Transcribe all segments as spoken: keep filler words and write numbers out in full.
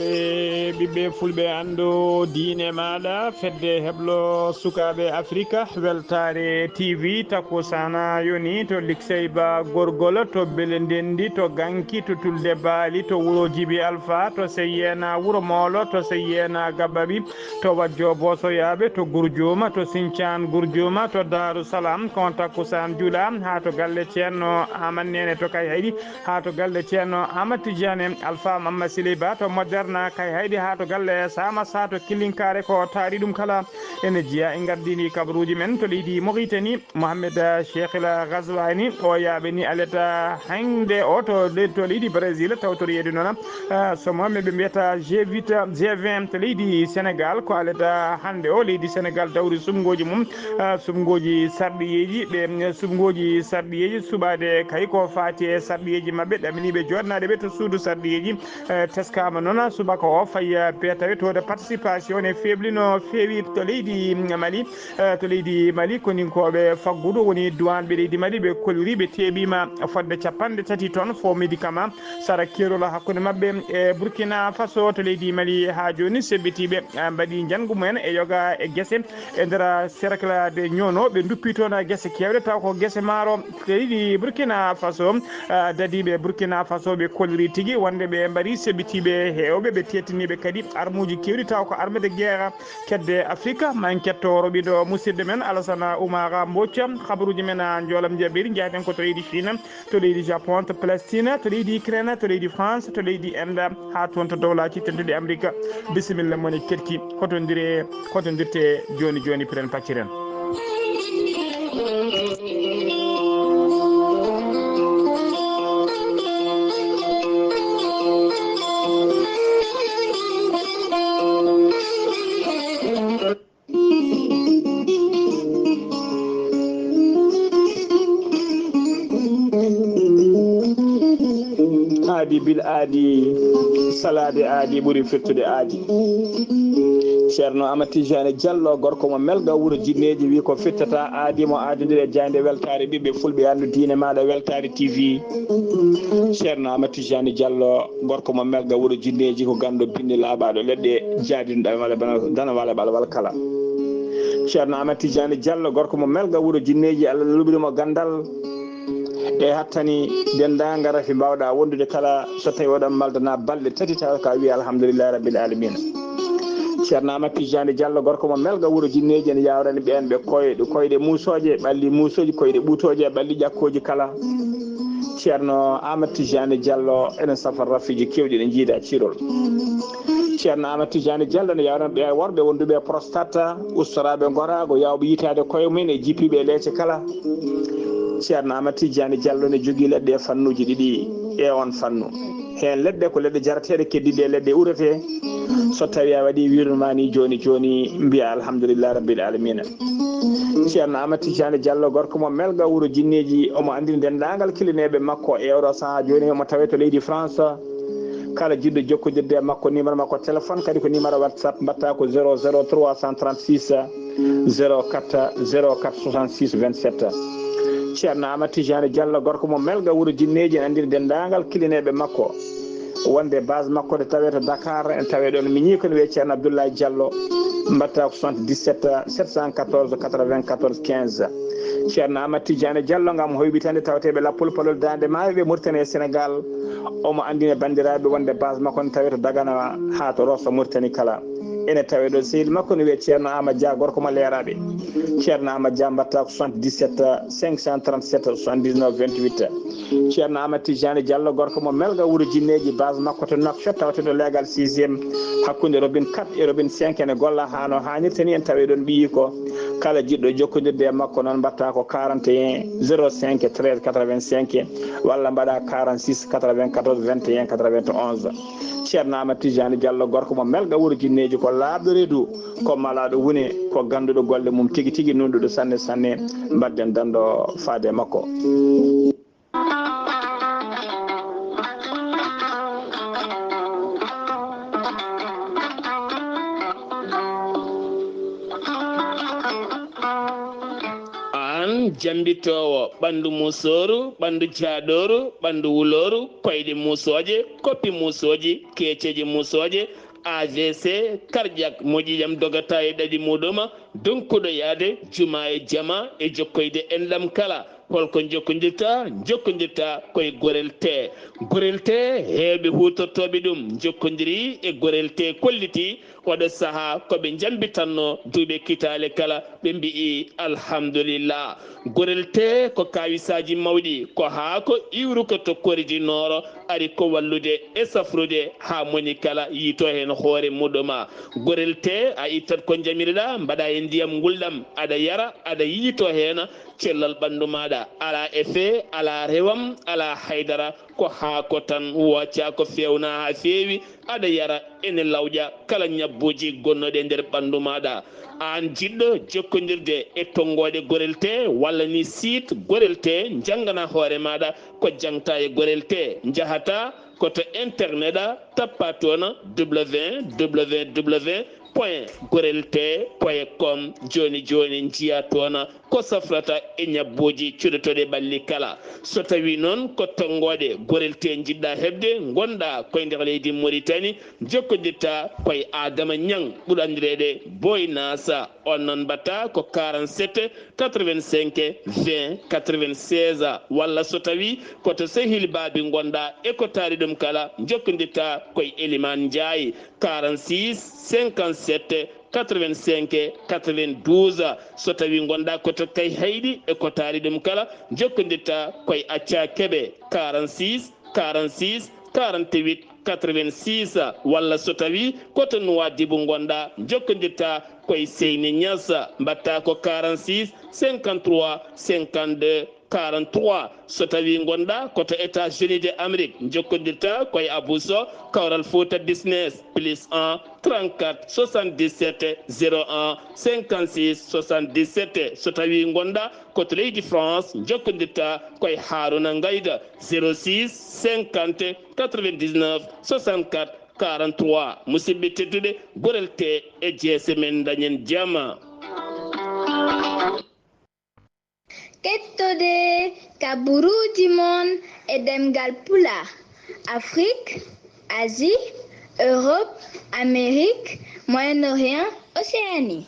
E ɓiɓɓe fulɓe, anndu diine maaɗa, fedde heblo sukaaɓe Afrika, Weltaare T V, takkusaana yoni to Liksey Ba Gorgol, to Bele Ndenndi, to Ganki, to Tulde Baali, to Wuro Jibi Alfa, to Seyyeena Wuro Moolo, to Seyyeena Gabaɓi, to Wajjo Boosoyaaɓe, to Gurjuuma, to Sincaan Gurjuuma, to Daaru Salaam, ko on takkusaan juulaa, haa to galle Ceerno Aman Neene to Kayhayɗi, haa to galle Ceerno Amat Tijjaane Alfa Mamma Sili Ba to Moderna Kayhayɗi, haa to galle Samas, haa to Killinkaare, ko taari ɗum kala. Ene jeyaa e ngardiindi kabaruuji men to leydi Moritani, Mohamed Cheikhil Ghazwani, o yaaɓe ni aleta hannde o to le-, to leydi Brésil, tawtoriyeede noon, ah, so Mohamed ɓe mbiyata G huit, G vingt to leydi Sénégal, ko aleta hannde o leydi Sénégal dawri suɓngooji mum, ah, suɓngooji sarɗiyeeji, ɓe, mm, suɓngooji sarɗiyeeji suɓaade kay ko faati e sarɗiyeeji maɓɓe, ɗaminiiɓe jooɗnaaɗe ɓe to suudu sarɗiyeeji, eh, teskaama noon subaka o fayi, eh, peetawe taux de participation ne feebli no feewi to leydi, mm, Mali, eh, to leydi Mali, koninkooɓe faggudu woni duwaanɓe leydi Mali, ɓe kolliri, ɓe teeɓiima fodde capanɗe tati tonnes fo médicament sara keerol hakkunde maɓɓe e Burkina Faso to leydi Mali. Haa jooni sebbitiiɓe, eh, mbaɗi njanngu mumen e yoga e gese e nder cercle de Nioro, ɓe nduppi toon gese keewɗe, taw ko gese maaro. Leydi Burkina Faso, ah, dadiiɓe Burkina Faso ɓe kolliri tigi wonde ɓe mbaɗi sebbitiiɓe heewɓe, ɓe teettiniiɓe kadi armuuji keewɗi, taw ko arme de guerre kedde Afrika. Ma en ketto roɓiɗo musidɗo men Alasana Oumar Mbodj, habaruuji men a njoolam jaɓɓiɗi, njaaten ko to leydi Chine, to leydi Japon, to Palestine, to leydi Ukraine, to leydi France, to leydi Inde, haa toon to dowlaaji tedduɗi Amerika. Bisimilla mon e keɗki, hotondiree, hotondirtee jooni jooni, piren pacciren. Aadi bil aadi, salaade aadi ɓuri fettude aadi. Ceerno Amat Tijjaani Jallo, gorko mo Melga wuro Jinneeji, wi ko fettata aadi mo aadondire e jaaynde weltaare ɓiɓɓe fulɓe, anndu diine maaɗa, Weltaare T V. Ceerno Amat Tijjaani Jallo, gorko mo Melga wuro Jinneeji, ko ganndo binndi laaɓaaɗo leɗɗe, jaadino ɗam wala bana, dana wala ɓalwal kala. Ceerno Amat Tijjaani Jallo, gorko mo Melga wuro Jinneeji, Allah luɓiri mo ganndal. E hattani denndaangal rafi mbaawɗa wondude kala, so tawi oɗon maldana balɗe tati tawa ka wiya alhamdulillahi rabbil alamina. Ceerno Amat Tijjaani Jallo, gorko mo Melga wuro Jinneeji, ene yaawrani ɓeen ɓe koyɗe, koyɗe muusooje, ɓalli muusooji, koyɗe ɓuutooje, ɓalli ƴakkooji kala. Ceerno Amat Tijjaani Jallo, ene safa rafiiji keewɗi ɗi njiida ciirol. Ceerno Amat Tijjaani Jallo ne yaawrani ɓe worɓe wonduɓe e prostate, ustoraaɓe ngoraago, yaawɓe yitaade koye mumen e jippiiɓe e leece kala. Ceerno Amat Tijjaani Jallo ne jogii leɗɗe e fannuuji ɗiɗi e oon fannu. Heen leɗɗe ko leɗɗe jarateeɗe, keddiiɗe e leɗɗe uretee. So tawii a waɗii wiirdu maa nii jooni jooni, mbiyaa alhamdulillahi rabbil alamina. Ceerno Amat Tijjaani Jallo, gorko mo Melga wuro Jinneeji, omo anndini denndaangal kilineeɓe makko e oɗo sahaa jooni, omo tawee to leydi France. Kala jiɗɗo jokkondirde e makko, numéro makko téléphone kadi ko numéro WhatsApp, mbaɗta ko zéro zéro trois cent trente-six, zéro quatre, zéro quatre soixante-six vingt-sept. Ceerno Amat Tijjaani Jallo, gorko mo Melga wuro Jinneeji, ene anndini denndaangal kilineeɓe makko wonde base makko nde tawee to Dakar, ene tawee ɗoon miñii ko ne wiyee Ceerno Abdoulaye Jallo, mbaɗta ko soixante-dix-sept, sept cent quatorze, quatre-vingt-quatorze, quinze. Ceerno Amat Tijjaani Jallo ngam hoyɓitande tawteeɓe lappol palol Daande Maayo ɓe Mauritanie e Sénégal, omo anndina banndiraaɓe wonde base makko ne tawee to Dagana haa to Rosso Mauritanie kala. Ene tawee ɗo sehil makko ne wiyee Ceerno Amat Dia, gorko mo Leeraaɓe. Ceerno Amat Dia, mbaɗta ko soixante-dix-sept, cinq cent trente-sept, soixante-dix-neuf, vingt-huit. Ceerno Amat Tijjaani Jallo, gorko mo Melga wuro Jinneeji, base makko to Nouakchott, tawteeɗo leegal sixième, hakkunde robinet quatre e robinet cinq, ene golla haa no haanirta ni, en tawee ɗoon ɓiyiiko. Kala jiɗɗo jokkondirde e makko noon, mbaɗta ko quarante et un zéro cinq treize quatre-vingt-cinq, walla mbaɗa quarante-six quatre-vingt-quatorze vingt et un quatre-vingt-onze. Ceerno Amat Tijjaani Jallo, gorko mo Melga wuro Jinneeji, ko laaɓɗo reedu, ko malaaɗo wune, ko gannduɗo golle mum tigi tigi, nunɗuɗo sanne sanne. Mbaɗden danndo faade e makko. Aan Jambitoowo ɓanndu muusooru, ɓanndu jaaɗooru, ɓanndu wulooru, koyɗe muusooje, koppi muusooji, keeceeje muusooje, A V C, cardiaque, mo ƴiiƴam dogata e ɗaɗi muuɗum, donkuɗo yahde juma e jama e jokkoyde enɗam kala. Holko njokkondirta? Njokkondirta koye Gorel Tee. Gorel Tee, heewɓe huutortooɓe ɗum njokkondiri e Gorel Tee, kolliti oɗo sahaa ko ɓe njambitanno duuɓe kitaale kala, ɓe mbi'i alhamdulillah. Gorel Tee ko kaawisaaji mawɗi, ko haa ko iwruko to Kori du Nord ari ko wallude e safrude haa moni kala yiito heen hoore muɗum. Gorel Tee a ittat ko njamiroɗaa, mbaɗa e ndiyam ngulɗam, aɗa yara, aɗa yiito heen cellal ɓanndu maaɗa. Alaa effet, alaa rewam, alaa haydara, ko haako tan, wooca ko feewna haa feewi, aɗa yara, ene lawƴa kala ñabbuuji gonnoɗi e nder ɓanndu maaɗa. Aan jiɗɗo jokkondirde e tonngooɗe Gorel Tee walla ni site Gorel Tee, njanngana hoore maaɗa ko jaŋta e Gorel Tee. Njahata ko to internet a, tappa toon www.gorelte.com. Jooni jooni njiya toon ko safrata e ñabbuuji cuɗotooɗi ɓalli kala. So tawii noon ko tonngooɗe Gorel Tee njiɗɗa heɓde, ngonɗa koye nder leydi Moritani, jokkondirta koye Adama Ñaŋ, ɓurɗo anndireede Boy Nasa. On noon mbaɗta ko quarante-cinq vingt quatre-vingt-seize, walla so tawii ko to sehil baabi ngonɗa e ko taari ɗum kala, jokkondirta koye Eliman Njaay, quarante-six cinquante-sept quatre-vingt-cinq quatre-vingt-douze. So tawii ngonɗa ko to Kayhayɗi e ko taari ɗum kala, jokkondirta koye Acca Kebe, quarante-six quarante-six quarante-huit quatre-vingt-six, walla so tawii ko to Nuwaadibu ngonɗa, jokkondirta koye Seyni Ñas, mbaɗta ko quarante-six cinquante-trois cinquante-deux quarante-trois. So tawii ngonɗa ko to États-Unis de Amérique, jokkondirta koye Abou Sow, Kawral Fouta Business, plus un trente-quatre soixante-dix-sept zéro un cinquante-six soixante-dix-sept. So tawii ngonɗa ko to leydi France, jokkondirta koye Haruna Ngayda, zéro six cinquante quatre-vingt-dix-neuf soixante-quatre quarante-trois. Musidɓe tedduɓe, Gorel Tee e jeese men, dañen jam. Kettode kaburuuji mon e ɗemngal Pulaar, Afrik, Asie, Europe, Amérique, Moyen-Orient, Océanie.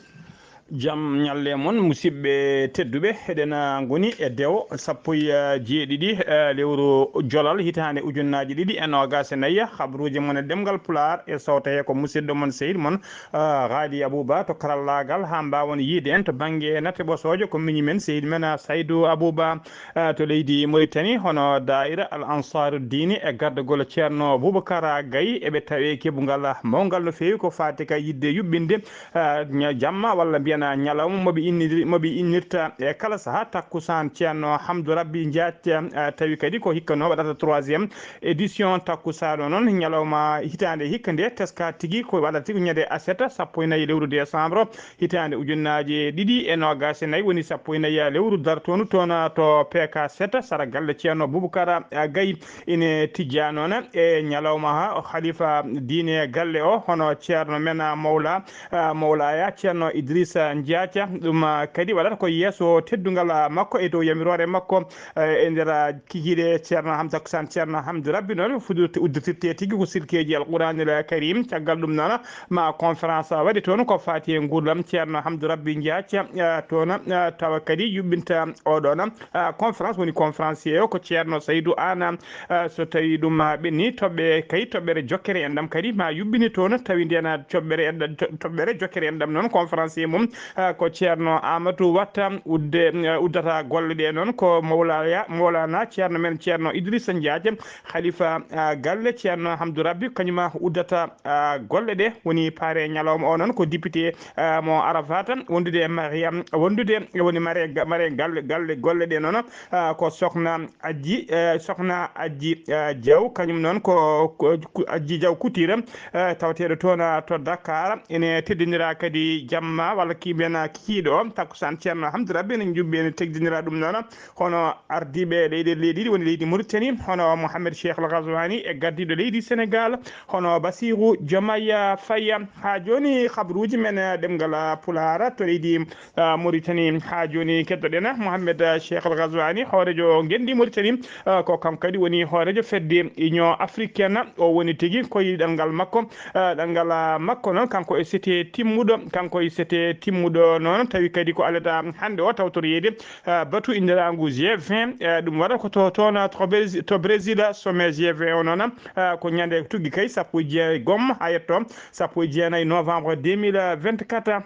Jam ñalle mon, musidɓe tedduɓe. Eɗen, ah, ngoni e dewo sappo e jeeɗiɗi, eh, lewru Jolal, hitaande ujunnaaji ɗiɗi e noogaas e nayi. Habruuji mon e ɗemngal Pulaar e sawta he ko musidɗo mon, sehil mon, ah, Haali Abouba to karallaagal, haa mbaawon yiyde en to bannge nate ɓosoojo, ko miñi men, sehil men, ah, Saydou Abouba, ah, to leydi Mauritanie, hono Daa'ira Al Ansaaru Diini e gardagol Ceerno Boubacar Gaye, eɓe tawi keɓungal mawngal no feewi ko faati ka yiɗde yuɓɓinde, ah, ña-, jamma walla mbiyen ñalawma mo ɓe inniri-, mo ɓe innirta e kala sahaa takkusaan. Ceerno Hamdou Rabbi Ndiaye, ah, tawi kadi ko hikka noon waɗata troisième édition takkusaan o noon, ñalawma hitaande hikka nde, teska tigi ko waɗata tigi ñande aset sappo e nayi lewru décembre hitaande ujunnaaje ɗiɗi e noogaas e nayi, woni sappo e nayi lewru dartoondu toon to P K sept, sara galle Ceerno Boubacar Gaye. Ine tijjaa noon e ñalawma haa o halifa diine galle o, hono Ceerno men Mawla, ah, Mawlaya Ceerno Idrissa Ndiathia. Ɗum, ah, kadi waɗata ko yeeso teddungal, ah, makko e dow yamiroore makko, eh, e nder, ah, kikiiɗe Ceerno Hamza Kusan, Ceerno Hamdu Rabbi noon fuɗirte, udditirte tigi ko silkeeji Alquraanil Karim. Caggal ɗum noon, ma conférence waɗe toon ko faati e nguurndam Ceerno Hamdu Rabbi Ndiathia, eh, toon, eh, tawa kadi yuɓɓinta oɗoon, eh, conférence, woni conférencier o ko Ceerno Saydu Aan. Eh, so tawii ɗum ma ɓenni toɓɓe kay toɓɓere jokkere enɗam kadi ma yuɓɓini toon, tawi ndeen toɓɓere enɗam, to-, toɓɓere jokkere enɗam noon conférencier mum, eh, ko Ceerno Amadou Watta. Udde, eh, uddata golle ɗe noon ko Mawlaya, Mawlana Ceerno men Ceerno Idrissa Ndiathia, halifa, ah, galle Ceerno Hamdou Rabbi, kañuma uddata, ah, golle ɗe. Woni paare ñalawma o noon ko député, ah, mo Arafat, wondude e Mariam, wondude e woni mare, ga-, mare galle, galle golle ɗe noon, ah, ko Sokhna Adji, eh, Sokhna Adji, eh, Diaw, kañum noon ko, ko, ko Adji Diaw Kutira, eh, tawateeɗo toon, ah, to Dakar. Ene teddinira kadi jamma walla kiɓena kikiiɗo o takkusaan Ceerno Hamdu Rabbi ene jubbi ene teddinira ɗum noon. Hono ardiiɓe leyɗe leydi ɗi woni leydi Mauritanie, hono Mohamed Cheikh Al Ghazouani e gardiiɗo leydi Sénégal, hono Bassirou Diomaye Faye. Haa jooni, habruuji men, eh, ɗemngal, eh, Pulaar to leydi, eh, Mauritanie. Haa jooni, keddoɗen, eh, Mohamed, eh, Cheikh Al Ghazouani, hooreejo ngenndi Mauritanie, eh, ko kanko kadi woni hooreejo fedde Union Africaine. O woni tigi ko e ɗemngal makko, eh, ɗemngal, eh, makko noon, kanko e sete timmuɗo, kanko e sete timmuɗo noon, tawi kadi ko alata hannde o tawtoreede, eh, batu inndiraagu G vingt, eh, ɗum waɗa ko to, toon to Brés-, to Brésil, sommet G vingt o noon, eh, ko ñande tuggi kay sappo e jeegom haa yetto sappo e jeenayi novembre deux mille vingt-quatre.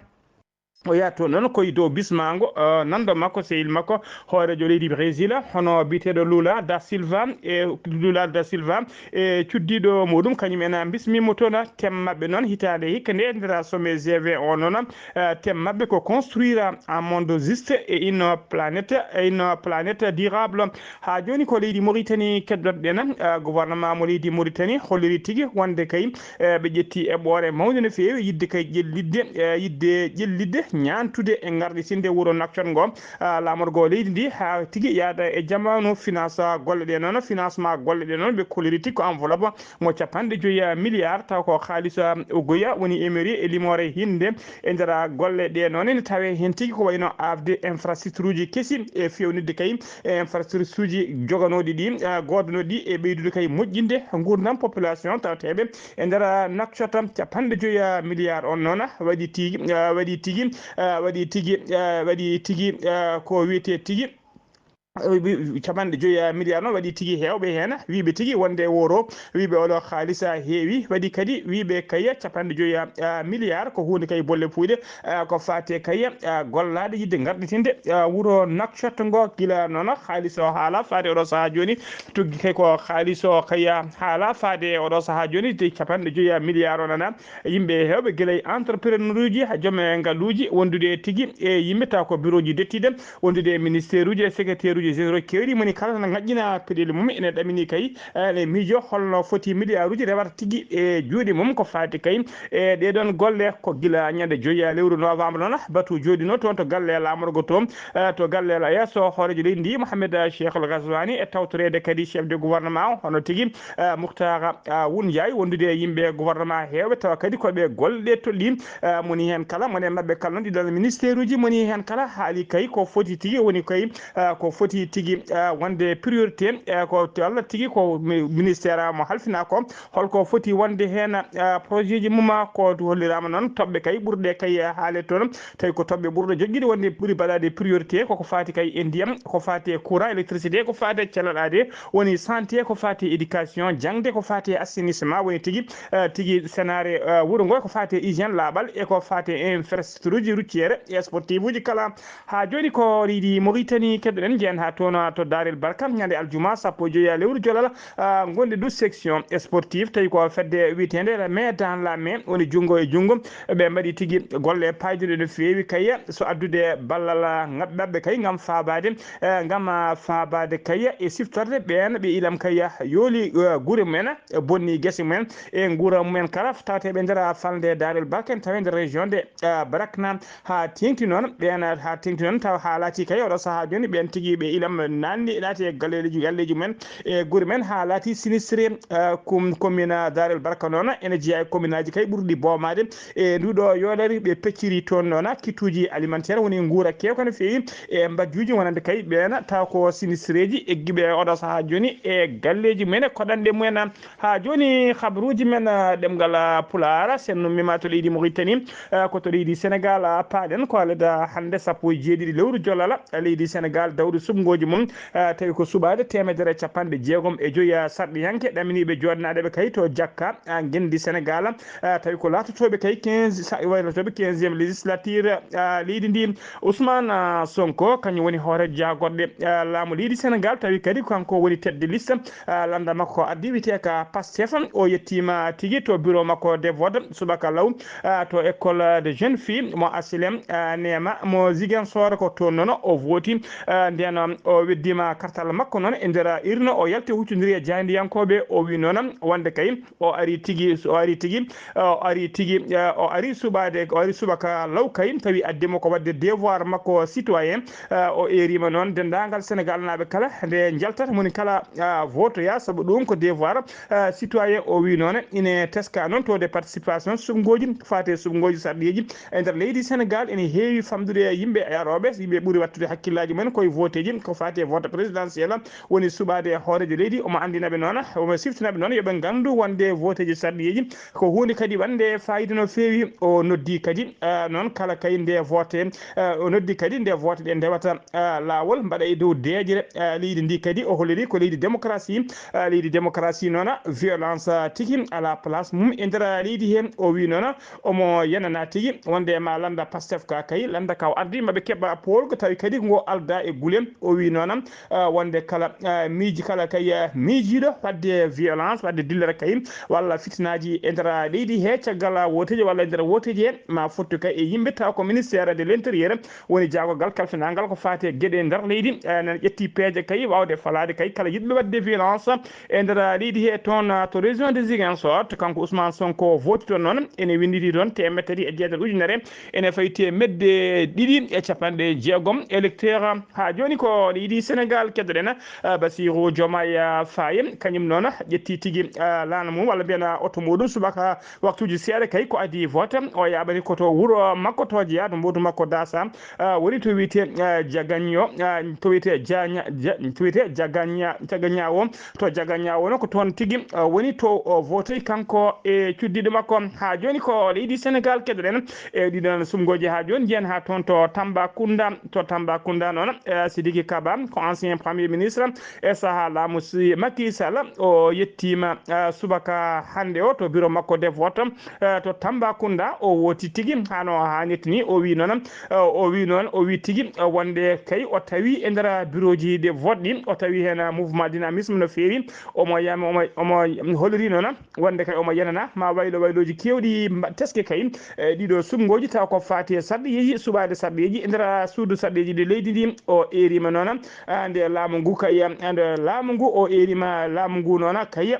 O yaha toon noon ko e dow bismaango, eh, nanndo makko, sehil makko, hooreejo leydi Brésil, hono biyeteeɗo Lula da Silva, e Lula da Silva, e cuddiiɗo muɗum, kañum en mbismiima toon. Thème maɓɓe noon hitaande hikka nde, nder sommet G vingt o noon, eh, thème maɓɓe ko construire un monde juste et une planète, et une planète durable. Haa jooni ko leydi Mauritanie keddoto-ɗen, eh, gouvernement mo leydi Mauritanie holliri tigi wonde kay, eh, ɓe ƴetti eɓɓoore mawnde no feewi, yiɗde kay ƴellitde, eh, yiɗde ƴellitde, ñaantude e ngarɗitinde wuro Nouakchott ngo, ah, laamorgo leydi ndi, haa tigi yaada e jamaanu finance, ah, golle ɗe noon, financement golle ɗe noon, ɓe kolliri tigi ko enveloppe mo capanɗe joyi, ah, milliard, taw ko haalis, ah, ugoya woni emeri e limoore hinde e nder, ah, golle ɗe noon. Ene tawee heen tigi ko wayno aafde infrastructure uji kesi e feewnitde kay e infrastructure uji joganooɗi ɗi, ah, goodanooɗi e ɓeydude kay moƴƴinde nguurndam population tawateeɓe e nder, ah, Nouakchott. Capanɗe joyi, ah, milliard on noon, ah, waɗi tigi, ah, waɗi tigi, ah, waɗi tigi, ah, waɗi tigi, ah, ko wiyetee tigi, ah, wi-, capanɗe joyi, ah, milliard noon waɗi tigi heewɓe heen wiyɓe tigi wonde woro wiyɓe oɗo haalis, ah, heewi. Waɗi kadi wiyɓe kay capanɗe joyi, ah, milliard ko huunde kay bolle puuyɗe, ah, ko faati kay, ah, gollaaɗe yiɗde ngarɗitinde, ah, wuro Nouakchott ngo. Gila noon haalis o haala faade oɗo sahaa jooni, tuggi kay ko haalis o kay haala faade oɗo sahaa jooni, de capanɗe joyi milliard o nana. Yimɓe heewɓe gila e entrepreneur uji, haa joom e ngaluuji wondude tigi e yimɓe taw ko bureau ji dettiiɗe, wondude e ministère uji e secrétaire uji généraux keewɗi, moni kala na ngaƴƴina peɗeli mum, ene ɗamini kay, eh, ene miijo holno foti milliard uji rewata tigi e juuɗe mum ko faati kay e ɗee ɗoon golle. Ko gila ñande joyi lewru novembre noon, batu jooɗino toon to galle laamorgo to, eh, to galle la yeeso hooreejo leydi ndi, Mohamed Cheikh Al Ghazouani, e tawtoreede kadi chef de gouvernement o, hono tigi, eh, Moukhtar, eh, Wun Ndiaye, wondude e yimɓe gouvernement heewɓe, tawa kadi ko ɓe golle ɗe tolni, eh, moni heen kala, moni e maɓɓe kala noon, ɗiɗon ministère uji, moni heen kala haali kay ko foti tigi, woni kay, eh, ko foti tigi, eh, wonde priorité, eh, ko to Allah tigi ko mi-, ministère mo halfina ko, holko foti wonde heen, eh, projet ji mum, ko holliraama noon toɓɓe kay ɓurɗe kay haale toon, tawi ko toɓɓe ɓurɗe joƴƴude wonde ɓuri mbaɗaade priorité, koko faati kay e ndiyam, ko faati e courant, électricité, ko faati e cellal aade, woni santé, ko faati e éducation, jaŋde, ko faati e assainissement, woni tigi, eh, tigi senaare, eh, wuro ngo, ko faati e hygiène, laaɓal, e ko faati e infrastructure uji routière e sportive uji kala. Haa jooni ko leydi Mauritanie keddoɗen, njeyen haa toon to Darel Barka, ñande aljuma sappo e joyi lewru jolal, ah, ngonde du section sportive, tawi ko fedde wiyeteende la main dans la main, woni junngo e junngo. Ɓe mbaɗi tigi golle paayduɗe no feewi kay, so addude ballal, ah, ngaɓ-, maɓɓe kay ngam faabaade, eh, ngam, ah, faabaade kay e siftorde ɓeen ɓe ilam kay yooli, eh, gure mumen, eh, bonni gese mumen e nguura mumen kala, tawateeɓe nder falnde Darel Barka, en tawi nder région de, eh, Brakna. Haa teeŋti noon, ɓeen haa teeŋti noon, tawa haa laati kay oɗo sahaa jooni, ɓeen tigi ɓe ilam naanni, naati e galleeji, galleeji men e gure men, haa laati sinistré, eh, com-, commune Darel Barka noon, ene jeyaa e commune aji kay ɓurɗi boomaade e nduɗo yoolere, ɓe pecciri toon noon kittuuji alimentaire, woni nguura keewka no feewi e mbajjuuji wonande kay ɓeen, tawa ko sinistreeji eggiiɓe oɗo sahaa jooni e galleeji men e koɗanɗe mumen. Haa jooni, habruuji men, ah, ɗemngal, ah, Pulaar, sennummiima to leydi Mauritanie, ah, ko to leydi Sénégal, ah, paaɗen, ko alada hannde sappo e jeeɗiɗi lewru jolal, ah, leydi Sénégal, dawri suɓngooji mum, ah, tawi ko suɓaade teemedere e capanɗe jeegom e joyi, ah, sarɗiyanke ɗaminiiɓe jooɗnaaɗe ɓe kay to Jakka, ah, ngenndi Sénégal, ah, tawi ko laatotooɓe kay quinze, sa-, waylotooɓe quinzième législature, ah, leydi ndi. Ousmane, ah, Sonko, kañum woni hoore jaagorɗe, ah, laamu leydi Sénégal, tawi kadi ko kanko woni tête de liste, ah, lannda makko ko addi wiyetee ka Pastef. O yettiima tigi to bureau makko de vote subaka law, ah, to école de jeunes filles mo H L M, ah, Neema mo Ziguinchor, ko toon noon o vooti, ah, ndeen O weddima kartal makko noon e nder irno, o yalti huccondiri e jaayndiyankooɓe, o wi noon wonde kay o ari tigi, o ari tigi, o ari tigi, eh, o ari suɓaade, o ari subaka law kay, tawi addimo ko waɗde devoir makko citoyen. Eh, o eerima noon denndaangal Senegal naaɓe kala nde njaltata moni kala, ah, votoya, sabu ɗum ko devoir, ah, citoyen. O wi noon ine teska noon taux de participation suɓngooji, faate suɓngooji sarɗiyeeji e nder leydi Senegal ene heewi famɗude yimɓe arooɓe, yimɓe ɓuri waɗtude hakkillaaji mumen koye voteeji ko faate vote présidentiel woni suɓaade e hooreejo leydi. Omo anndina ɓe noon, omo siftina ɓe noon yo ɓe nganndu wonde voteeji sarɗiyeeji ko huunde kadi wonde faayiida no feewi. O noddi kadi, ah, noon kala kay nde vote, ah, o noddi kadi nde vote ɗe ndewata, ah, laawol mbaɗa e dow deeƴre, ah, leydi ndi kadi. O holliri ko leydi démocratie, ah, leydi démocratie noon violence, ah, tigi alaa place mum e nder leydi he. O wi noon omo yenana tigi wonde ma lannda Pastef ka kay, lannda ka o ardi maɓe keɓa poolgo, tawi kadi ngo alda e gule. O wi noon, ah, wonde kala, ah, miiji kala kay, ah, miijiiɗo waɗde violence, waɗde dillere kay walla fitinaaji e nder leydi he caggal wooteeji walla e nder wooteeji he ma fottu kay e yimɓe, taw ko ministère de l'intérieur woni jaagorgal kalfinangal ko faati e geɗe nder leydi, eh, nana ƴetti peeje kay waawde falaade kay kala yiɗɗo waɗde violence e nder leydi he toon, ah, to région de Ziguinchor. To kanko Ousmane Sonko vooti toon noon ene winnditi toon teemedde tati e jeetati ujunere, ene fayti e medde ɗiɗi e capanɗe jeegom électeur. Haa jooni ko leydi Senegal keddoɗen, ah, Bassirou Diomaye, ah, Faye, kañum noon ƴetti tigi, ah, laana mum walla mbiyen, ah, oto muɗum subaka waktuuji seeɗa kay ko adii vote. O yaaɓani ko to wuro makko to jeyaa to mbotu makko Dasa, ah, woni to wiyetee, ah, Jagaño, ah, to wiyetee Jaña, Ja-, to wiyetee Jagaña, Jagaña o, to Jagaña o noon ko toon tigi, ah, woni to o votoyi kanko e cuddiiɗo makko. Haa jooni ko leydi Senegal keddoɗen e ɗiɗon suɓngooji. Haa jooni njiyen haa toon to Tambacounda, to Tambacounda noon, eh, Sidiki Kaba ko ancien premier ministre e sahaa laamu si Macky Sall, o yettiima, eh, subaka hannde o to bureau makko de vote, eh, to Tambacounda. O wooti tigi hano haanirta ni. O wi noon, eh, o wi noon, o wi tigi, eh, wonde kay o tawi e nder bureauji de vote ɗi, o tawi heen mouvement dynamisme no feewi. Omo yami, omo, omo holliri noon wonde kay omo yenana ma waylo waylooji keewɗi mba-, teske kay, eh, ɗiɗo suɓngooji taw ko faati e sarɗiyeeji, suɓaade sarɗiyeeji e nder suudu sarɗiyeeji ɗi leydi ndi. O eerima noon, ah, nde laamu ngu kay, ah, nde laamu ngu, o eerima laamu ngu noon kay.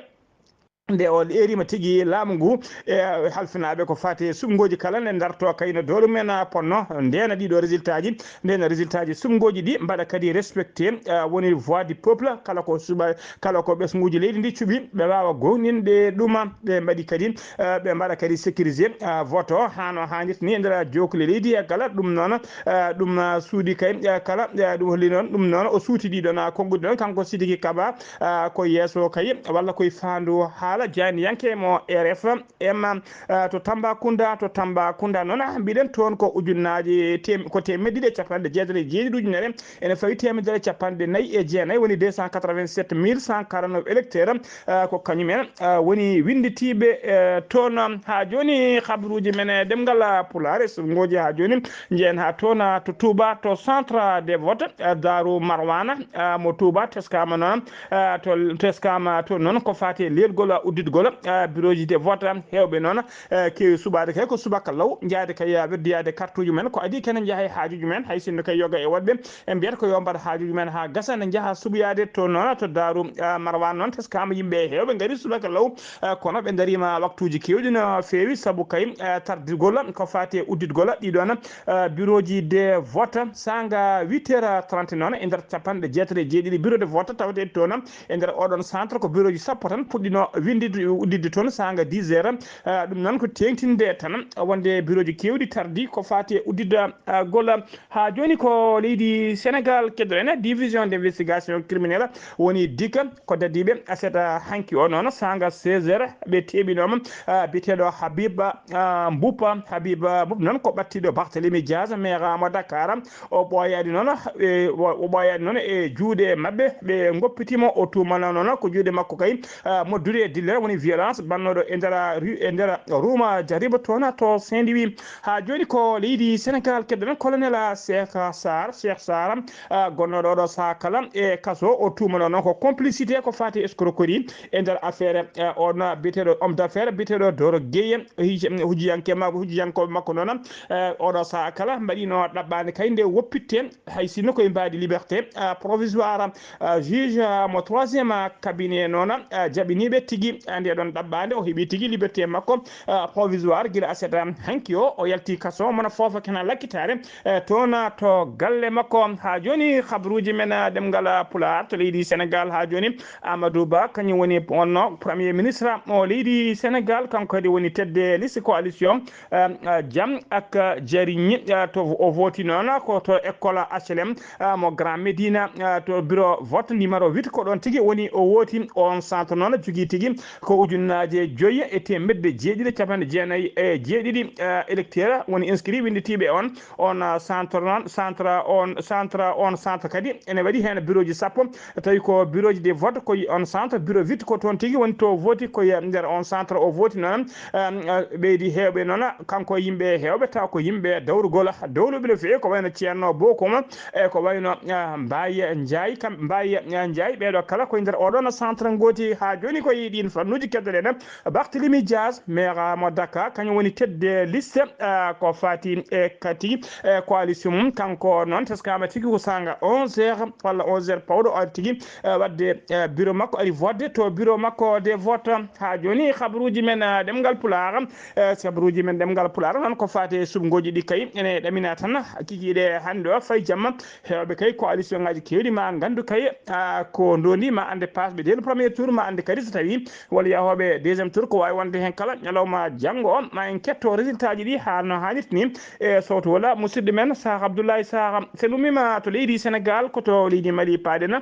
Nde o eerima tigi laamu ngu, e halfinaaɓe ko faati e suɓngooji kala nde darto kay no dowlu men, ah, ponno, ndeena ɗiɗo résultat ji, ndeena résultat ji suɓngooji ɗi mbaɗa kadi respecté, ah, woni voix du peuple, kala ko suɓa, kala ko ɓesnguuji leydi ndi cuɓi, ɓe waawa goonɗinde ɗum, ɓe mbaɗi kadi, eh, ɓe mbaɗa kadi sécurisé, eh, vote o hano haanirta ni e nder jookli leydi e kala. Ɗum noon, eh, ɗum, eh, suuɗi kay, eh, kala, eh, ɗum holli noon, ɗum noon o suuti ɗiɗon, eh, konnguɗi ɗon kanko Sidiki Kaba, eh, ko yeeso kay walla koye faandu haala jaayndiyanke mo R F M, eh, to Tambacounda, to Tambacounda noon, ah, mbiɗen toon ko ujunnaaje tem-, ko teemedde ɗiɗi e capanɗe jeetati e jeeɗiɗi ujunere, ene fawi teemedere capanɗe nayi e jeenayi, woni deux cent quatre-vingt-sept mille cent quarante-neuf électeurs, ah, ko kañumen, ah, woni winnditiiɓe, eh, toon. Haa jooni, habruuji men e ɗemngal, ah, Pulaar e suɓngooji haa jooni, njehen haa toon, ah, to Touba, to centre de vote, ah, Darou Marwana, ah, mo Touba, teskaama noon, ah, to, teskaama toon noon ko faati e leelgol, ah, udditgol, ah, bureauji de vote, ah, heewɓe noon, eh, keewi suɓaade kay ko subaka law, njaade kay, ah, weddoyaade kartuuji men, ko adii kene njaha e haajuuji men, hay sinno kay yoga e woɗɓe, en mbiyata ko yo mbaɗ haajuuji men haa gasa, ne njaha suɓoyaade to noon, to Daaru, ah, Marwan noon, teskama yimɓe heewɓe ngari subaka law, ah, kono ɓe ndariima waktuuji keewɗi no feewi, sabu kay, ah, tardigol ko faati e udditgol ɗiɗon, ah, bureauji de vote, sanga huit heures trente noon, e nder capanɗe jeetati e jeeɗiɗi bureau de vote tawetee toon, e nder oɗon centre ko bureauji sappo tan puɗɗino winnditde, udditde toon sanga dix heures. Ah, ɗum noon ko teeŋtinde tan wonde bureauji keewɗi tardi ko faati e udditde, ah, golla. Haa jooni ko leydi Senegal keddoɗen, division d'investigation criminelle woni dik ko dadiiɓe aset, ah, hanki o noon sanga seize heures ɓe teɓinooma, ah, biyeteeɗo Habib, ah, Mboup. Habib, ah, Mboup noon ko ɓattiɗo Barthélémy Diaz, maire mo Dakar. O ɓooyaani noon, e, o, o ɓooyaani noon e juuɗe maɓɓe, ɓe ngoppitiimo. O tuumana noon ko juuɗe makko kay, ah, moddude e dille Nder woni violence bannooɗo e nder ru-, e nder ruuma Jariba toon to Saint-Louis. Haa jooni ko leydi Senegal, keddoɗen colonel Cheikh Sarr, Cheikh Sarr, ah, gonnooɗo oɗo sahaa kala e kaso, o tuumanoo noon ko complicité ko faati e escroquerie e nder affaire, eh, on biyeteeɗo homme d'affaires biyeteeɗo Doro Gueye, hij-, hujiyanke ma-, hujiyankooɓe makko noon, eh, oɗo sahaa kala mbaɗino ɗaɓɓaande kay nde woppitte, hay sinno koye mbaadi liberté, ah, provisoire, ah, juge, ah, mo troisième, ah, cabinet noon, ah, jaɓiniiɓe tigi, ah, nde ɗon ɗaɓɓaande, o heɓi tigi liberté makko, ah, provisoire gila aset, ah, hanki o, o yalti kaso, mona foofa kena lakkitaare, eh, toon, ah, to galle makko. Haa jooni habruuji men, ah, ɗemngal, ah, Pulaar to leydi Senegal haa jooni, Amadou Ba, kañum woni wonno Premier ministre o leydi Senegal, kanko kadi woni tête de liste coalition, ah, ah, Jam ak Jariñi, ah, to o voti noon ko to école H L M, ah, mo Grand Médina, ah, to bureau vote numéro huit, ko ɗoon tigi woni o voti. On centre noon jogii tigi ko ujunnaaje joyi e teemedde jeeɗiɗi capanɗe jeenayi e jeeɗiɗi, ah, électeur woni inscrit winnditiiɓe on, on, ah, centre noon, centre on, centre on, centre kadi ene waɗi heen bureau ji sappo, tawi ko bureau ji de vote ko on centre, bureau huit ko toon tigi woni to voti ko e nder on centre o voti noon, ah, ɓeydi heewɓe noon, kanko yimɓe heewɓe taw ko yimɓe dawrugol, dawruɓe no feewi, ko wayno Ceerno Bokum, e ko wayno, ah, Mbaye Ndiaye, kam Mbaye, ah, Ndiaye, ɓeeɗo kala koye nder oɗon centre ngooti. Haa jooni ko e ɗiin fannuuji keddoɗen Barthélémy Dias, maire mo Dakar, kañum woni tête de liste, ah, ko faati e kadi, eh, coalition mum. Kanko noon teskaama tigi ko saanga onze heures walla onze heures pawɗo o ari tigi, eh, waɗde, eh, bureau makko, ari vote to bureau makko de vote. Haa jooni habruuji men, eh, ɗemngal Pulaar, eh, habruuji men ɗemngal Pulaar noon ko faati e suɓngooji ɗi kay ene ɗamina tan kikiiɗe hannde o fayi jamma. Heewɓe kay coalition ngaaji keewɗi ma nganndu kay, ah, ko ndondi ma annde paasɓe dès le premier tour, ma annde kadi so tawi walla yahooɓe deuxième tour ko waawi wonde heen kala ñalawma janngo o, ma en ketto résultat ji ɗi haa no haanirta ni. E sowto wala musidɗo men Sah Abdoulaye Sah, so lummima to leydi Senegal, ko to leydi Mali paaɗen.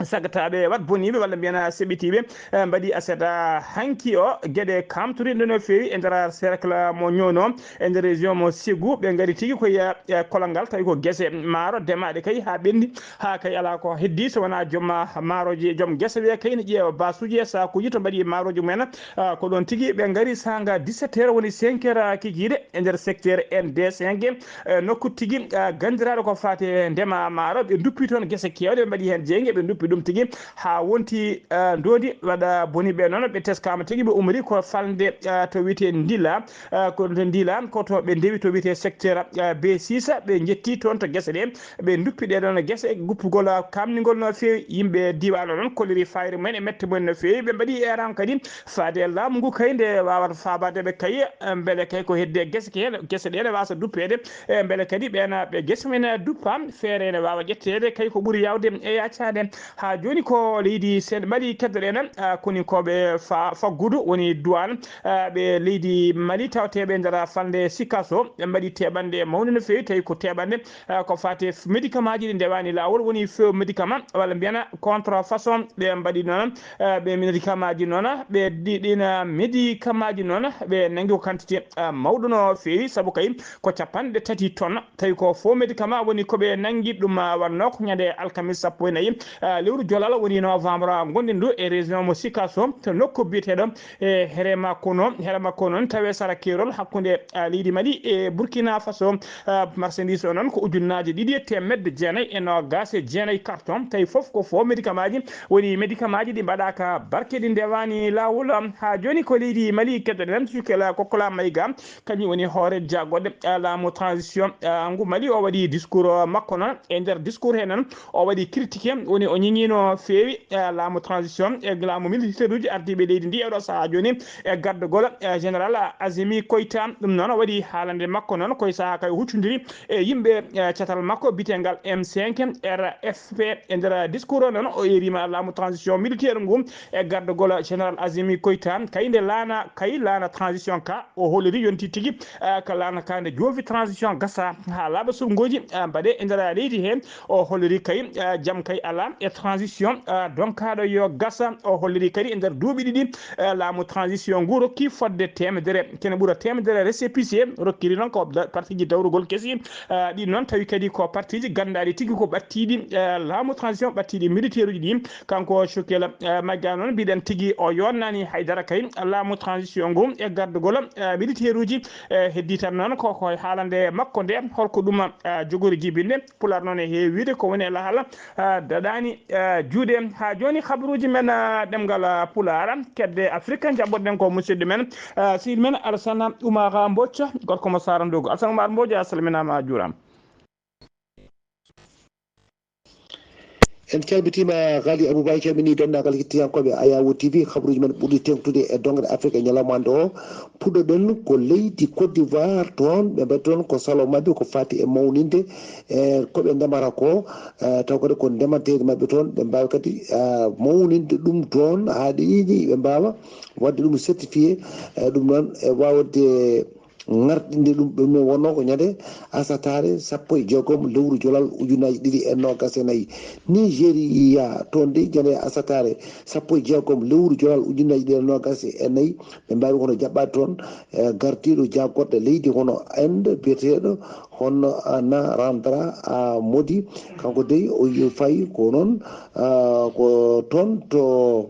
Sagataaɓe wat boniiɓe walla mbiyen seɓitiiɓe, eh, mbaɗi aset hanki o geɗe kamtoriɗe no feewi e nder cercle mo Ñoono, e nder région mo Ségou. Ɓe ngari tigi ko e, e kolal ngal, tawi ko gese maaro demaaɗe kay haa ɓenndi, haa kay alaa ko heddi so wonaa joom, ah, maarooji, joom gese ɓe kay ne ƴeewa baasuuji e saakuuji to mbaɗi maarooji mumen. Ah, ko ɗoon tigi ɓe ngari saanga dix-sept heures woni cinq heures kikiiɗe e nder secteur N D cinq, eh, nokku tigi, ah, ganndiraaɗo ko faati e ndema maaro. Ɓe nduppi toon gese keewɗe, ɓe mbaɗi heen jeynge, ɓe nduppi ɗum tigi haa wonti, ah, ndondi waɗa boni ɓe noon. Ɓe teskaama tigi, ɓe umri ko falnde, ah, to wiyetee Ndila, ah, ko to Ndila, ko to ɓe ndewi to wiyetee secteur, ah, B six. Ɓe njetti toon to gese ɗe, ɓe nduppi ɗe ɗoon gese, guppugol, ah, kamningol no feewi. Yimɓe diiwaan o noon kolliri fayre mumen e mette mumen no feewi. Ɓe mbaɗi eeran kadi faade e laamu ngu kay nde waawata faabaade ɓe kay, eh, mbele kay ko heddi e gese ke, gese ɗe ne waasa duppeede, eh, mbele kadi ɓeen ɓe gese mumen duppa, feere ne waawa ƴetteede kay ko ɓuri yaawde e yaacaade. Haa jooni ko leydi Sen-, Mali keddoɗen, ah, koninkooɓe fa-, faggudu woni douane, ah, ɓe leydi Mali tawateeɓe e nder falnde Sikaso, ɓe mbaɗi teɓanɗe mawɗe no feewi, tawi ko teɓanɗe, ah, ko faati e f-, médicament ji ɗi ndewaani laawol, woni faux médicament walla mbiyen contrefaçon. Ɓe mbaɗi noon, ah, ɓe médicament ji noon, ɓe ɗi-, ɗin, ah, médicament ji noon, ɓe nangi ko quantité, ah, mawɗo no feewi, sabu kay ko capanɗe tati tonnes. Tawi ko faux médicament woni ko ɓe nanngi ɗum, ah, wonnoo ko ñande alkamis sappo e nayi, ah, lewru jolal woni novembre, ah, ngonɗen ɗo e région mo Sikaso, to nokku biyeteeɗo e Herema Kono. Herema Kono noon tawi sara keerol hakkunde, ah, leydi Mali e Burkina Faso. Ah, marchandise o noon ko ujunnaaje ɗiɗi e teemedde jeenayi e noogaas e jeenayi carton. Tawi fof ko faux médicament ji, woni médicament ji ɗi mbaɗaaka barke, ɗi ndewaani laawol. Haa jooni ko leydi Mali keddoɗen, Sukela Kokola Mayga, kañum woni hoore jagorɗe, ah, laamu transition, ah, ngu Mali. O waɗi discours, ah, makko noon. E nder discours he noon, o waɗi critique, woni o ñiŋiino feewi, ah, laamu transition e laamu militaire uji ardiiɓe leydi ndi e oɗo sahaa jooni e gardagol, ah, général Azimi Koita. Ɗum noon o waɗi haalande makko noon koye sahaa kay o huccondiri e yimɓe, ah, catal makko biyetengal M cinq R F P. E nder discours o noon o eeriima laamu transition militaire ngu e gardagol général Azimi Koita. Kay nde laana, kay laana transition ka, o holliri yonti tigi, ah, ka laana ka nde joofi transition gasa haa laaɓa suɓngooji, ah, mbaɗe e nder leydi he. O holliri kay, ah, jam kay alaa e transition, eh, donkaaɗo yo gasa. O holliri kadi e nder duuɓi ɗiɗi, eh, laamu transition ngu rokki fodde teemedere, kene ɓura teemedere récépissé, rokkiri noon ko da-, partiji dawrugol kesi, eh, ɗi noon tawi kadi ko partiji gandaaɗi tigi ko ɓattiɗi, eh, laamu transition ɓattiɗi militaire uji ɗi. Kanko Shukela, eh, Magga noon mbiɗen tigi o yonnani haydara kay laamu transition ngu e gardugol, eh, militaire uji, eh, heddi tan noon ko, ko haalande makko nde holko ɗum, eh, jogori jibinde. Pulaar noon e heewi wiide ko woni e lahal, ah, daɗaani, ah, juuɗe. Haa jooni, habaruuji men, ah, ɗemngal, ah, Pulaar, kedde Afirka, njaɓɓoɗen ko musidɗo men, ah, sehil men Alsana Umar Mbocca, gorko mo Sarandogo. Alsana Umar Mbocca, a salminaama, a juuraama. En calmitiima, Ghali Aboubaye, calminii denndaangal hettiyankooɓe Ayawo T V, habaruuji men ɓurɗi teeŋtude e doŋre Afirka e ñalawma hannde o. Puɗɗoɗen ko leydi Côte d'Ivoire, toon ɓe mbaɗi toon ko salo maɓɓe ko faati e mawninde e ko ɓe ndemata ko, eh, taw kadi ko ndemanteeri maɓɓe toon, ɓe mbaawi kadi, ah, mawninde ɗum toon haa ɗiɗi ɓe mbaawa waɗde ɗum certifié, eh, ɗum noon e waawde ŋarɗinde ɗum. Ɗum noon wonnoo ko ñande asataare sappo e jeegom lewru jolal ujunaaji ɗiɗi e noogas e nayi. Nigéria, toon de ñande asataare sappo e jeegom lewru jolal ujunaaji ɗiɗi e noogas e nayi, ɓe mbaawi kono jaɓɓaade toon, eh, gardiiɗo jaagorɗe leydi hono Inde, biyeteeɗo hono, ah, Narendra, ah, Modi. Kanko dey o yi-, fayi ko noon, ah, ko toon to,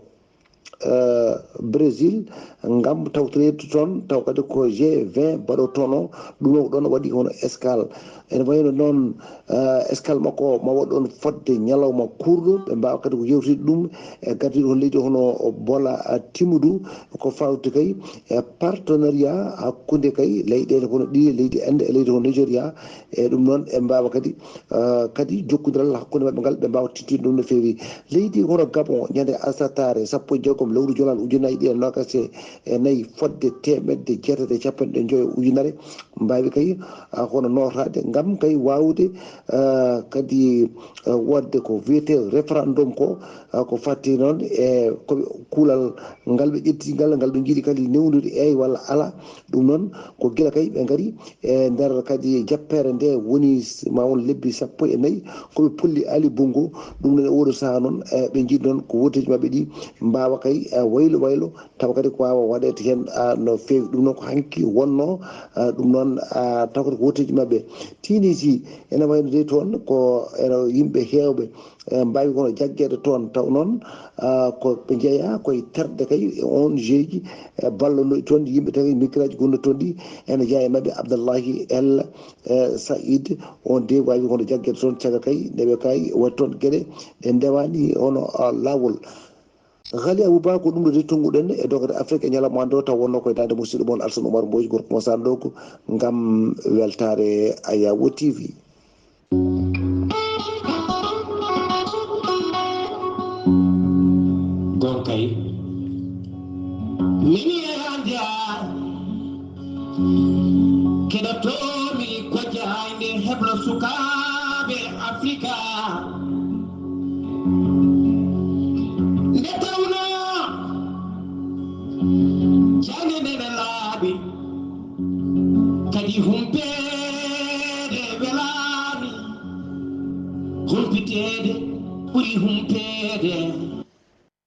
eh, Brésil ngam tawtoreede toon, taw kadi ko G vingt mbaɗotono ɗum, o ɗoon waɗi hono escale. Ene wayno noon, eh, escale makko ma waɗ ɗoon fodde ñalawma kuurɗo, ɓe mbaawa kadi ko yewtide ɗum e gardiiɗo hono leydi hono Bola, ah, Tinubu, ko fawti kay e partenariat hakkunde kay leyɗeele hono ɗiɗi, leydi Inde e leydi hono Nigéria. E ɗum noon ɓe mbaawa kadi, ah, kadi jokkondiral hakkunde maɓɓe ngal, ɓe mbaawa tintinde ɗum no feewi. Leydi hono Gabon, ñande asataare sappo e jeegom lewru jolal ujunaaji ɗiɗi e noogas e nayi, fodde teemedde jeetati e capanɗe joyo ujunere mbaawi kay, ah, hono nootaade ngam kay waawde, ah, kadi, ah, waɗde ko wiyetee référendum ko, ah, ko fatti noon e ko ɓe, kuulal ngal ɓe ƴetti ngal, ngal ɓe njiɗi kadi newnude eey walla alaa. Ɗum noon ko gila kay ɓe ngari e nder kadi jappeere nde woni s-, ma won lebbi sappo e nayi ko ɓe polli Ali Bongo. Ɗum noon e oɗo sahaa noon, e ɓe njiɗi noon ko wooteeji maɓɓe ɗi mbaawa kay, e waylo waylo, tawa kadi ko waawa waɗeede heen, ah, no feewi. Ɗum noon ko hanki wonnoo, ah, ɗum noon, ah, tawa kadi ko wooteeji maɓɓe. Tinisi ene wayno dey toon ko ene yimɓe heewɓe, eh, mbaawi kono jaggeede toon, taw noon, ah, ko ɓe njeyaa koye terɗe kay e O N G ji, eh, ballonooɗi toon, yimɓe tawi migraaji gonno toon ɗi, ene jeyaa e maɓɓe Abdallahi El, eh, Said, on de waawi kono jaggeede toon, caga kay nde ɓe kay waɗi toon geɗe ɗe ndewaani hono, ah, laawol. Ghali Abouba, ko ɗum ɗo de tonnguɗen e dogere Afrique e ñalawma hannde o, taw wonno koye daande musidɗo mon Alsan Oumar Mbodj, gorko mo Sandogo, ngam weltaare Ayawo T V. Gonkay. Mini e anja. Keɗotoomi ko jaaynde heblo sukaaɓe Afrika. Nde tawnoo jaaynde nde ne laaɓi, kadi humpeede welaani, humpiteede ɓuri humpeede.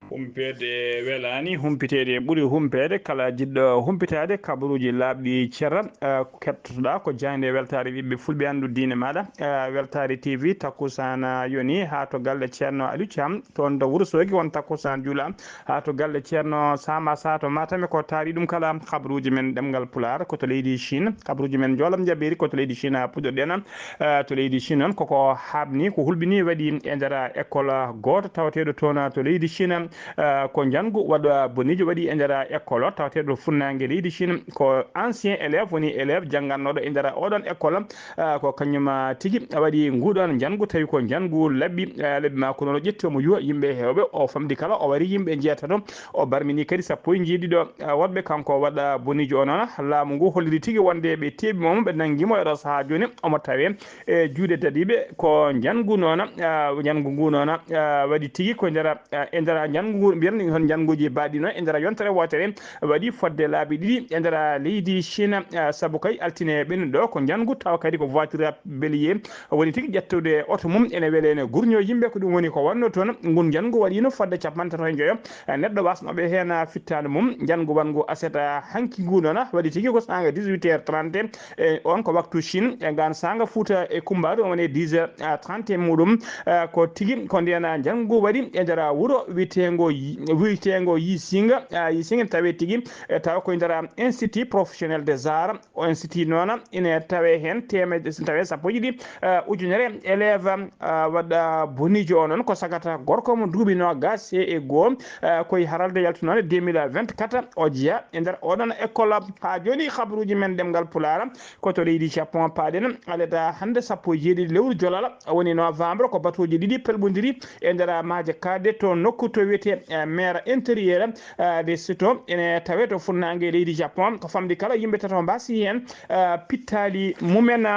Humpeede welaani, humpiteede ɓuri humpeede. Kala jiɗɗo humpitaade kabaruuji laaɓɗi cer, eh, keɓtotoɗaa ko jaaynde weltaare ɓiɓɓe fulɓe anndu diine maaɗa, eh, Weltaare T V. Takkusaan, eh, yoni haa to galle Ceerno Aliou Thiam, toon to Wuro Soogi, won takkusaan juula haa to galle Ceerno Sama Sa to Matam, ko taari ɗum kala. Kabaruuji men ɗemngal Pulaar ko to leydi Chine, kabaruuji men Njoolam Jabeeri ko to leydi Chine puɗɗoɗen. Eh, to leydi Chine noon, koko haaɓni, ko hulɓini waɗi e nder école gooto tawateeɗo toon to leydi Chine. Eh, ko njanngu waɗa boniijo waɗi e nder école o tawateeɗo funnaange leydi Chine. Ko ancien élève, woni élève janngannooɗo e nder oɗon école. Eh, ko kañum, ah, tigi waɗi nguɗon njanngu, tawi ko njanngu labbi, eh, labbi ma ko noon o ƴetti omo yuwa yimɓe heewɓe, o famɗi kala, o wari yimɓe njeetato, o barmini kadi sappo e njeeɗiɗo, eh, woɗɓe. Kanko waɗa boniijo o noon, laamu ngu holliri tigi wonde ɓe teeɓi mo, ɓe nanngi mo e ɗo sahaa jooni, omo tawee e juuɗe dadiiɓe. Ko njanngu noon, ah, njanngu ngu noon, ah, waɗi tigi ko nder, ah, e nder njanngu ngu Mbiyen hon njannguuji baaɗi no e nder yontere wootere waɗi fodde laabi ɗiɗi e nder leydi Chine, ah, sabu kay altine ɓennuɗo ko njanngu tawa kadi ko voiture bélier woni tigi ƴettude oto mum ene wele ene gurño yimɓe. Ko ɗum woni ko wonno toon. Ngun njanngu waɗino fodde capanɗe tato e njoyo, ah, neɗɗo wasnoɓe heen, ah, fittaandu mum. Njanngu wanngu aset, ah, hanki ngu noon, ah, waɗi tigi ko saanga dix-huit heures trente. E on ko waktu Chine, e ngaan saanga Fuuta e Kumbaaru, on woni dix heures trente e muɗum. Eh, ko tigi ko ndeen njanngu waɗi e nder wuro wiyeteengo Yi-, wiyeteengo Yisinga, eh, Yisinga tawi tigi, eh, tawa ko e nder Institut Professionnel des Arts. O institut noon ina tawe heen teemedde, so tawe sappo e ɗiɗi, eh, ujunere élève, eh, waɗa boniijo o noon ko sagata gorko mo duuɓi noogaas e goo, eh, ko e haralde yaltunoonde deux mille vingt-quatre o jeyaa e nder oɗon école. Haa jooni kabaruuji men ɗemngal Pulaar ko to leydi Japon paaɗen. Aleta hannde sappo e jeeɗiɗi lewru jolal woni novembre, ko batooji ɗiɗi pelɓondiri e nder maaje kaaɗɗe to nokku to wiyetee, eh, mer intérieur, eh, de Seto ene tawe to funnaange leydi Japon. Ko famɗi kala yimɓe tato mbaasi heen, eh, pittaali mumen.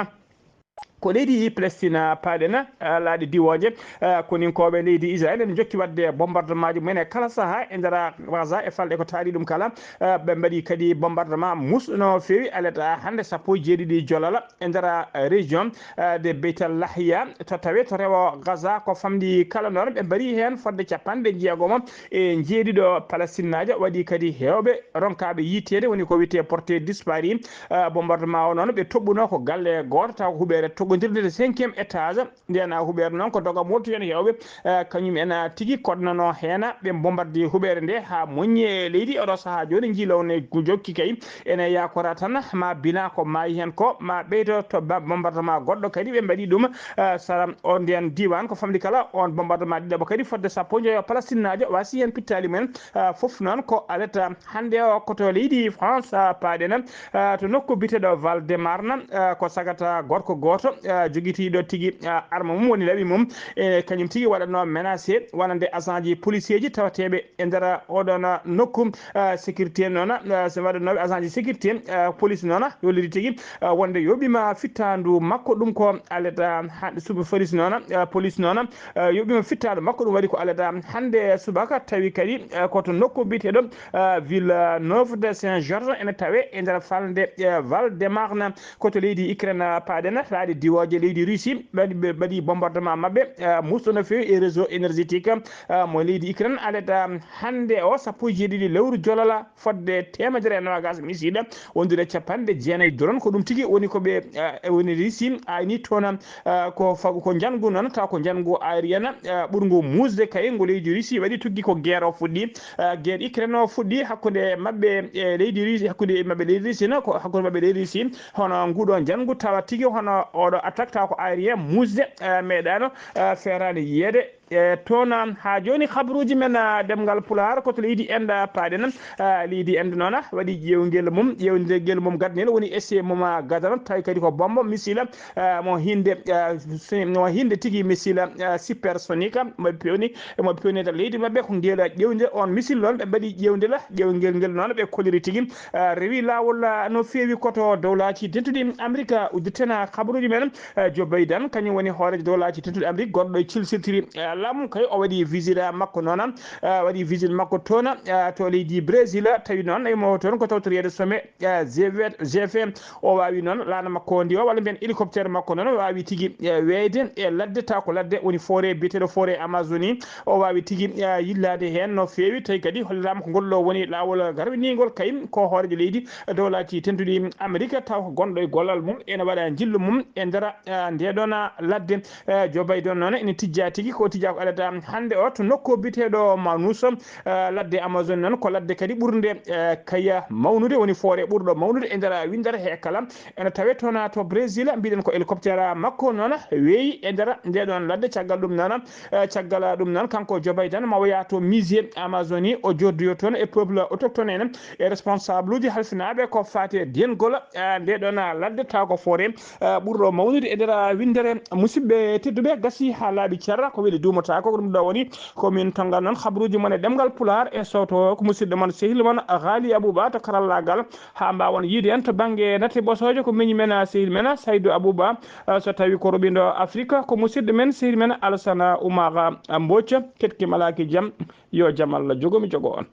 Ko leydi Palestine paaɗen, eh, laaɗe diwooje, eh, koninkooɓe leydi Israel ene njokki waɗde bombardement ji mumen e kala sahaa e nder Gaza e falɗe ko taari ɗum kala. Eh, ɓe mbaɗi kadi bombardement musɗo no feewi aleta hannde sappo e jeeɗiɗi jolal e nder, eh, région, eh, de Beit Lahia to tawe to rewo Gaza. Ko famɗi kala noon ɓe mbaɗi heen fodde capanɗe jeegomo e jeeɗiɗo Palestinnaajo. Waɗi kadi heewɓe ronkaaɓe yiyteede woni ko wiyetee porté disparu. Eh, bombardement o noon ɓe toɓɓuno ko galle gooto taw ko huɓeere toɓɓondirde cinquième étage. Ndeen huɓeere noon ko doga molto heen heewɓe, eh, kañum en, ah, tigi koɗnano heen ɓe bombardi huɓeere nde haa moññi e leydi. Oɗo sahaa jooni njilawne jokki kay ene yakora tan ma bina ko maayi heen ko ma ɓeydo to ba-, bombardement goɗɗo kadi ɓe mbaɗi ɗum, eh, sara o ndeen diiwaan. Ko famɗi kala on bombardement ɗiɗaɓo kadi fodde sappo njoyo Palestinnaajo wasi heen pittaali mumen, eh, fof noon ko aleta hannde o ko to leydi France, ah, paaɗen, ah, to nokku biteɗo Val de Marne, ah, ko sagata gorko gooto, ah, jogitiiɗo tigi, ah, arme mum woni laɓi mum. E kañum tigi waɗatno menacé wonande agent ji policier ji tawateeɓe e nder oɗon nokku, ah, sécurité noon, ah, so waɗatnooɓe agent ji sécurité, ah, police noon, yolliri tigi, ah, wonde yoɓima fittaandu makko. Ɗum ko aleta hannde suba police noon, ah, police noon, ah, yoɓima fittaandu makko. Ɗum waɗi ko aleta hannde subaka tawi kadi, ah, ko to nokku biyeteeɗo, ah, Villeneuve de Saint-Georges ene tawe e nder falnde, eh, Val de Marne. Ko to leydi Ukraine, ah, paaɗen, laaɗe diwooje leydi Russie mbaɗi, ɓe mbaɗi bombardement maɓɓe, ah, musɗo no feewi e réseau énergétique, ah, mo leydi Ukraine. Aleta hannde o sappo e jeeɗiɗi lewru jolala fodde teemedere e noogaas missile wondude capanɗe jeenayi drone. Ko ɗum tigi woni ko ɓe, ah, e woni Russie ayni toon, ah, ko fagu ko njanngu noon taw ko njanngu aérien, ah, ɓurngu muusde kay ngo leydi Russie waɗi tuggi ko guerre o fuɗɗi. Eh, guerre Ukraine o fuɗɗi hakkunde maɓɓe e leydi Russie, hakkunde maɓɓe leydi Russie no, ko hakkunde maɓɓe leydi Russie, hono nguɗo njanngu tawa tigi, hono oɗo attaque tawa ko aérien muusde, eh, meeɗaano, eh, feeraani yiyeede. E toon, haa jooni, habruuji men, eh, ɗemngal Pulaar, ko to leydi Inde paaɗen. Eh, leydi Inde noon, ah, waɗi ƴeewngel mum, ƴeewngel mum gadnel woni essai mum, ah, gadano, tawi kadi ko bombo missile, eh, mo hinde, eh, si-, mo hinde tigi missile, eh, supersonique, mo pewni emo pewnita leydi maɓɓe ko ngel ƴeewnde on misil noon. Ɓe mbaɗi ƴeewnde la ƴeewngel ngel noon ɓe koliri tigi, ah, rewi laawol, ah, no feewi. Koto dowlaaji dentuɗi Amerika udditena kabaruuji men, ah, Joe Biden kañum woni hooreejo dowlaaji dentuɗi Amerika gonɗo e cilsirtiri, ah, laamu kay o waɗi visite makko noon, ah, waɗi visite makko toon, ah, to leydi Brésil. Tawi noon emo toon ko tawtoriyeede sommet, ah, G vingt, G vingt. O waawi noon laana makko ndi o, walla mbiyen hélicoptère makko noon, o waawi tigi, eh, weeyde e ladde, taw ko ladde woni forêt biyeteeɗo forêt Amazonie. O waawi tigi, eh, yillaade heen no feewi, tawi kadi holliraama ko ngol ɗo woni laawol garwiniingol kay ko hooreejo leydi dowlaaji dentuɗi Amerika, taw ko gonɗo e gollal mum ene waɗa njillu mum e nder, eh, nde ɗon ladde. Eh, Joe Biden noon ene tijjaa tigi, ko tijjaa ko alata hannde o to nokku biyeteeɗo Manus, eh, ladde Amazon noon ko ladde kadi ɓurnde, eh, kaya mawnude, woni forêt ɓurɗo mawnude e nder winndere he kala. Ene tawe toon to Brésil, mbiɗen ko hélicoptère makko noon weeyi e nder nde ɗon ladde. Caggal ɗum noon, eh, caggal ɗum noon, kanko Joe Biden ma o yaha to musée Amazonie, o joddoyo toon e peuple autochtone en, e responsable uji halfinaaɓe ko faati e dengol, eh, nde ɗon ladde taw ko forêt, eh, ɓurɗo mawnude e nder winndere. Musidɓe tedduɓe, gasi haa laaɓi cer, ko weli duuma Taako ko ɗum ɗo woni ko min tongal noon habruuji mon e ɗemngal Pulaar e sowto ko musidɗo mon sehil mon Ghali Abouba to karallaagal, haa mbaawon yiide en to bannge natti ɓosoojo ko miñi men sehil men Saydou Abouba. So tawi ko roɓindo Afrique ko musidɗo men sehil men Alsana Oumar Mbodj. Ketki malaaki jam, yo jam Allah jogo mi jogo on.